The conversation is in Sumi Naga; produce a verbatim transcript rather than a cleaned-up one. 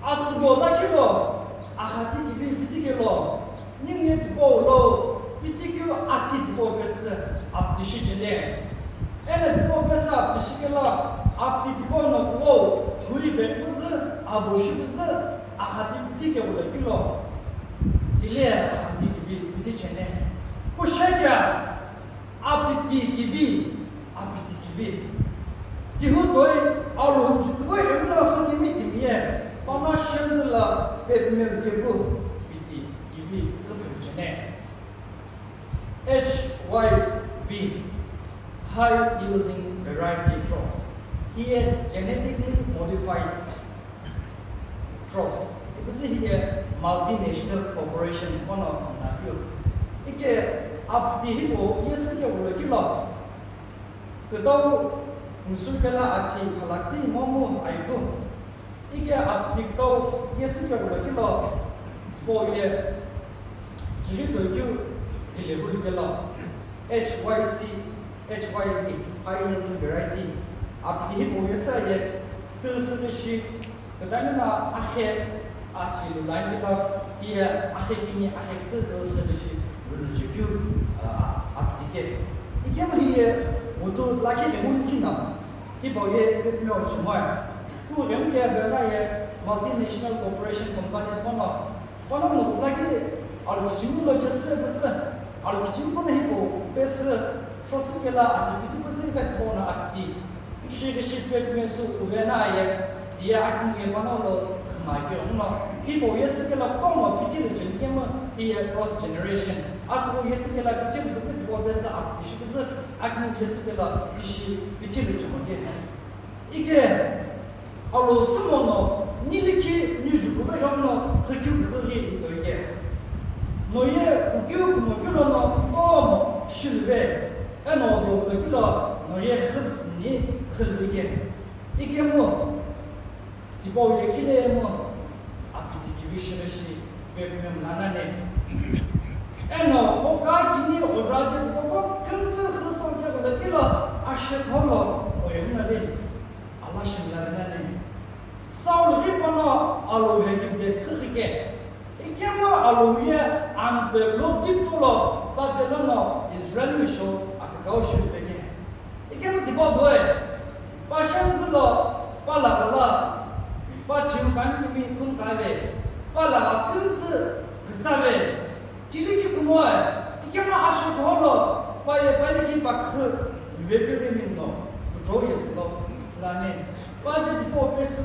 Asübo lakhi lo, axati kivi piti kelo, ningu ye tipau lo, piti keu ati tipau pesü apti shichene. Eno tipau pesü apti shikelo, apti tipau no kughou, thui pe püzü, abo shi püzü, axati piti kelo kilo. Tile axati kivi piti chene. Kushekia, apiti kivi, apiti kivi. Tihu toi, alu huju kuwe emna khuni mi timiye, pana shenzela pe pimel kebu, piti kivi, kupe chene. H Y V, high yielding variety crops. Hiye genetically modified crops. Ipuzi hiye multinational corporation kono na yu. Ike apti hipo yesike ulo kilo. Kitau msukela ati khalakti momu aiku. Ike apti kitau yesike ulo kilo. Po ye jiri to yu ile hulu kilo. H Y C, H Y V, high yielding variety. Apti hipo yesa ye, kisi shi, Kutani na akhe athi lu line kilo, hiye akhe kini akhe kuthu keu sü tishi rülu chekeu, ah, apti ke. Ikemu hiye mutu lakhi emu likhi na, hipau ye pepino chumai. Ku ghemu ke bela ye multinational corporation companies mono, kono mutu lakhi alu kichimi lo jesü püsü, alu kichimi kono hipau pesü, shosü kela ati piti püsü ka tipau na apti. Shi shi pet me su uvena ye, tiye akmu ye panalo khma ke ono. Hipau yesü kela kutomo piti lo jeni kemu, hiye first generation. Atu yesü kela piti lo püsü tipau pesü apti shi püsü, akmu yesü kela tishi piti lo jeni ke. Ike, alo sumono, nilikhi nijukuve yono, khikyu khiri ito ike. Noye, ukyu kumo kyulono, tomo, shilve. Eno do kilo noye khirtsini khilvike. Ikemu, tipau ye kile emu, apiti kivi shirishi, pepime mlanane. Eno, o ka kini o raje tipau ko kümtsü khilso ke kilo kilo, ashe tholo, o ye mnale, Allah shimlanane. Saul ripono alu hekimde khikike. Ikemu alu ye ampe lo diptulo, pa delono Israel misho akakau shipeke. Ikemu tipau boy, pa shanzulo, pa lagala, pa thiu kan kimi kun kave, pa laga kümtsü kitsave, Tili ki kumoe, ikemu asho tholo, paye pali ki pakhu, vepiri mino, kuto yeslo, lane, paje tipo pesu